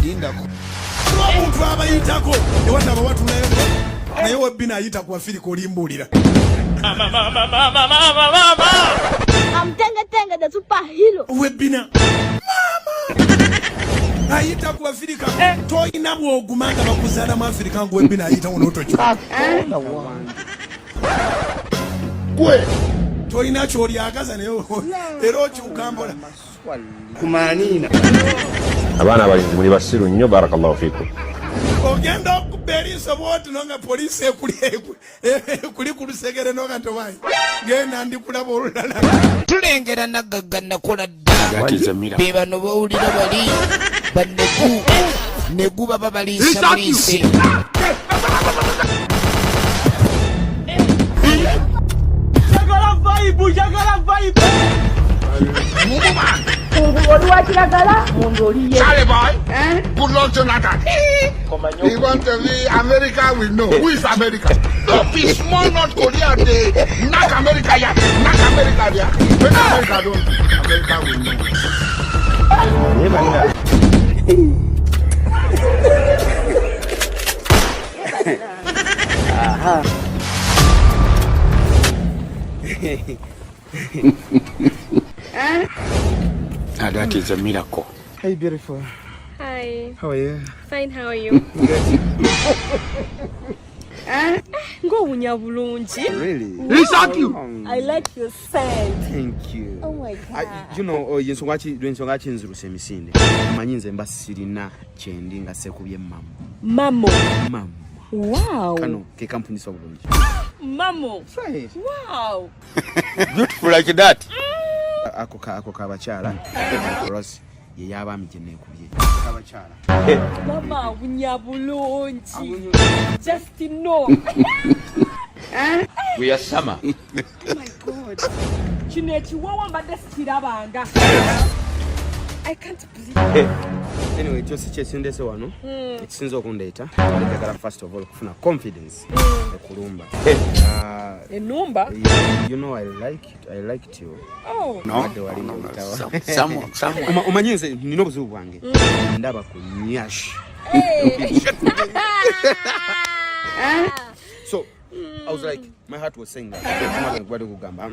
Lindako. Omuntu abayitako ewataba watulayo naye webbina ayita ku Afirika olimbuulira. I'm Tenga Tenga, the superhero. Webbina mama ayita ku Afirika, toyina bwoguma nga bakuzaala mu Afirika ngu webbina ayita wonootokyo Gwe. Tolina kyolyagaza naye era okyuka mpola. Kumanina. Abaana abalenzi muli basiru nnyo, barakallahu fikum. Ogenda okuba eriiso bwoti nonga poliisi ekuli ku lusegere noga tobayi genda ndikulaba olulala. Tulengera naggagga nakola dda be bano bawulira bali banegu negu baba baliisa muliise. Oli wa kiragala, munda oli ye. Charlie boy, good luck Jonathan. He want to be America, we know. Who is America? No be small North Korea, they knock America, yeah. Knock America, yeah. When America don't, America will know. Now that is a miracle. Hey, beautiful. Hi. How are you? Fine, how are you? Ng'owunya bulungi. Really? I like your scent. Thank you. Oh my God. You know, oh, yensonga ki lwensonga ki nzirusa emisinde. Omanyi nze mba sirina kyendi nga seekubye mamo. Mamo. Mamo. Wow. Kano ke kampunyisa obulungi. Mamo. Try it. Wow. Beautiful like that. Ako kabakyala. Rose ye y'abaami gye neekubye. Kabakyala. Mama awunya bulungi. Just know. We are summer. Oh my God. Kino ekiwoowo mbadde sikirabanga. I can't believe. Anyway, kyo si kyekindese wano. Ekisinza okundeeta. Njagala first of all okufuna confidence ekulumba. Ennumba? You know I like it. I liked you. Oh. No. Mbadde wali ng'oyitawa. Someone, someone. Omanyi nze nina obuzibu bwange. Ndaba ku nyash. Hey. So I was like, my heart was saying that. Omutima gwange gubadde gugamba,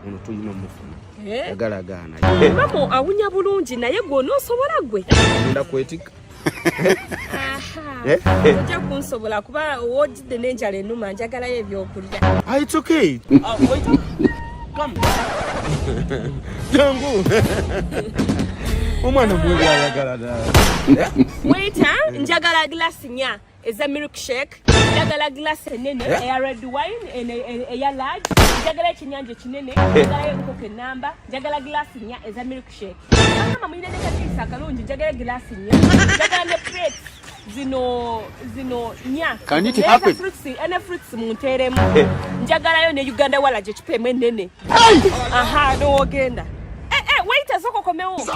ono tulina omufuna." Eh? Yagala gaana. Mamo awunya bulungi naye gwe onoosobola gwe. Ngenda kwetika. Aha. Eh? Ojja kunsobola kuba wojjidde n'enjala ennuma, njagalayo ebyokulya. Ah, it's okay. Ah, wait. Come. Jangu. Omwana mwebwe ayagala ddala. Waiter, njagala glass nnya eza milkshake, njagala glass enene eya red wine, eya large, njagala ekinyanja ekinene, njagala enkoko enamba, njagala glass nnya eza milkshake. Mama mulina ne katiisa akalungi, njagala glass nnya, njagala ne plates zino nnya. Can it Naye happen? eza fruits, ene fruits munteeremu. Njagalayo ne Uganda walagi ecupa emu ennene. Aha, n'owogenda. Waiter, sooka okomewo.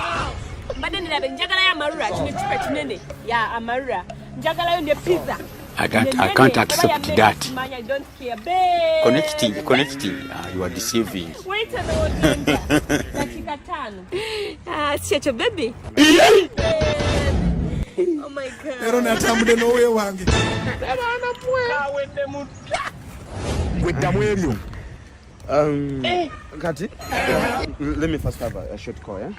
Mbadde nirabe njagalayo amarula, kino ekicupa kinene ya amarula. Njagalayo ne pizza. I can't accept that. Manya, I don't care. Babe. Connecting, connecting. Ah, you are deceiving. Waiter, n'owogenda. Dakika 5. Ah, si kyekyo baby. Oh my God. Leero natambudde n'owe wange. Gweddamu ebyo. Kati, let me first have a short call, yeah?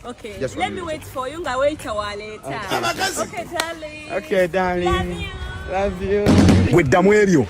Okay. Just Let one me minute. wait for you nga waiter waleeta. Abakazi. Okay, darling. Okay, darling. Love you. Love you. Gweddamu ebyo.